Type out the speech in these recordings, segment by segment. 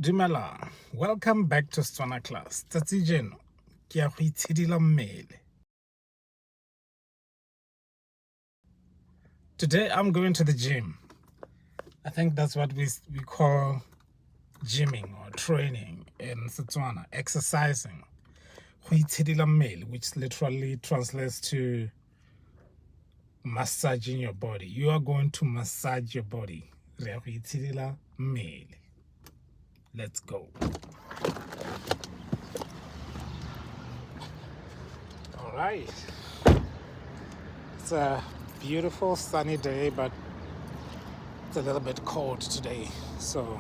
Dumelang, welcome back to Setswana class. Tsatsi jeno ke ya go itshidila mmele. Today I'm going to the gym. I think that's what we call gymming or training in Setswana, exercising. Go itshidila mmele, which literally translates to massaging your body. You are going to massage your body. Re ya go itshidila mmele. Let's go. All right. It's a beautiful sunny day, but it's a little bit cold today. So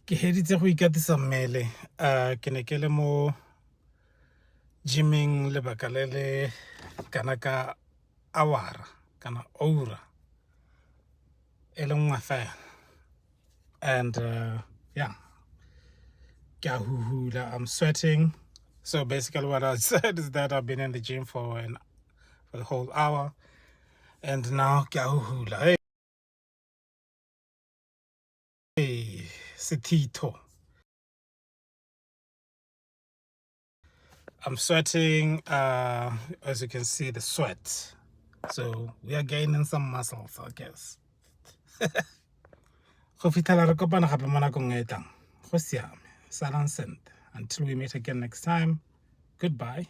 ke heditse go ikatisa mmele um ke ne ke le mo gymming lebaka le le kana ka awara kana oura e le nngwe fela and yeah, ke a huhula, I'm sweating. So basically what I said is that I've been in the gym for the whole hour and now ke a huhula. Hey, sethitho. I'm sweating, as you can see the sweat. So we are gaining some muscles, I guess. Go fitlhela re kopana gape mo nakong e e tlang. Go siame. Salang sentle. Until we meet again next time. Goodbye.